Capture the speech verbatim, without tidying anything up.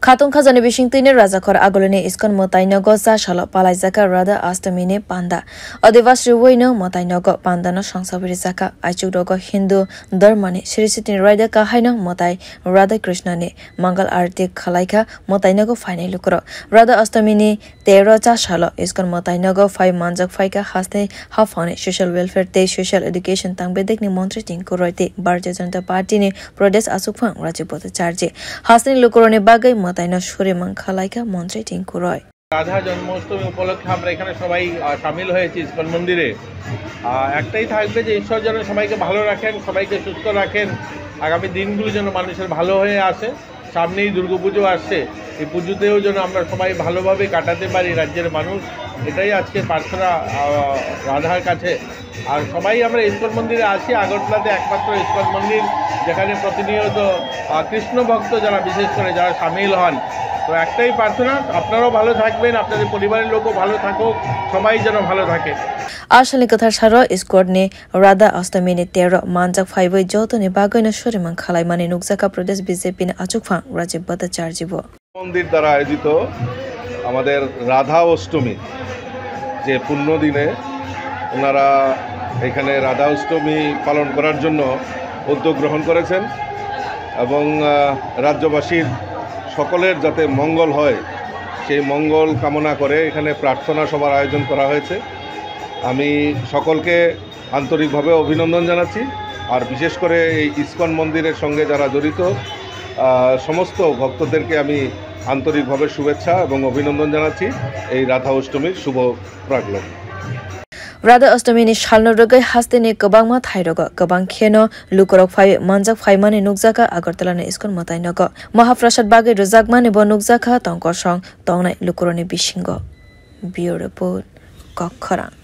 Khatung khajani bisingtwino Rajakhor Agulini Iskon mwtainogo cha salo palaijaka Radha Astomini panda. Adibas rwino mwtainogo pandano songsawi rijaka. Aichukrogo Hindu Dharmani Sri Sitini Raida kahaino mwtai Radha Krishnani Mangal Arti khalaikha mwtainogo phainai lukurok. Radha Astomini tero cha salo Iskon mwtainogo phai manjak phaikha hasteni haphangni Social Welfare tei Social Education tangbedekni montri Tinku Roy tei Bharatiya Janata Party ni Pradesh achukphang Rajib Bhattacharjee. Hasteni lukurokni bagwi mwtaino suri mankha laikha montri Tinku Roy. Radha জন্মাষ্টমী উপলক্ষে আমরা এখানে সবাই, আহ, সামিল হয়েছি ইস্কন মন্দিরে। আহ, একটাই থাকবে যে ঈশ্বর যেন সবাইকে ভালো রাখেন, সবাইকে সুস্থ রাখেন, আগামী দিনগুলো যেন মানুষের ভালো হয়ে আসে। সামনেই দুর্গাপুজো আসছে, এই পুজোতেও যেন আমরা সবাই ভালোভাবে কাটাতে পারি রাজ্যের মানুষ, এটাই আজকে প্রার্থনা, আহ, রাধার কাছে। আর সবাই আমরা ইস্কন মন্দিরে আসি, আগরতলাতে একমাত্র ইস্কন মন্দির যেখানে প্রতিনিয়ত, আহ, কৃষ্ণ ভক্ত যারা, বিশেষ করে যারা সামিল হন। তো একটাই প্রার্থনা, আপনারাও ভালো থাকবেন, আপনাদের পরিবারের লোকও ভালো থাকুক, সবাই যেন ভালো থাকে। Aswkni kwthar saro Iskonni Radha Astomini tero manjak phaiwi jotoni bagwino suriman khalaimani nukjakha Pradesh B J P ni achukphang Rajib Bhattacharjee bo. মন্দির দ্বারা আয়োজিত আমাদের রাধা অষ্টমী, যে পুণ্য দিনে ওনারা এখানে রাধা অষ্টমী পালন করার জন্য উদ্যোগ গ্রহণ করেছেন এবং, আহ, রাজ্যবাসীর সকলের যাতে মঙ্গল হয়, সেই মঙ্গল কামনা করে এখানে প্রার্থনা সভার আয়োজন করা হয়েছে। আমি সকলকে আন্তরিকভাবে অভিনন্দন জানাচ্ছি। আর বিশেষ করে এই ইস্কন মন্দিরের সঙ্গে যারা জড়িত, আহ, সমস্ত ভক্তদেরকে আমি আন্তরিকভাবে শুভেচ্ছা এবং অভিনন্দন জানাচ্ছি এই রাধা অষ্টমীর শুভ প্রাক্কালে। Radha Astomini salno rwgwi hasteni kwbangma thairogo kwbang kheno lukurok phai manjak phaimani nukjakha Agartala ni Iskon mwtainogo. Mahaprasad bagwi rwjakmani bo nukjakha tongkosong tongnai lukurokni bisingo. Bureau Report, Kokkhorang.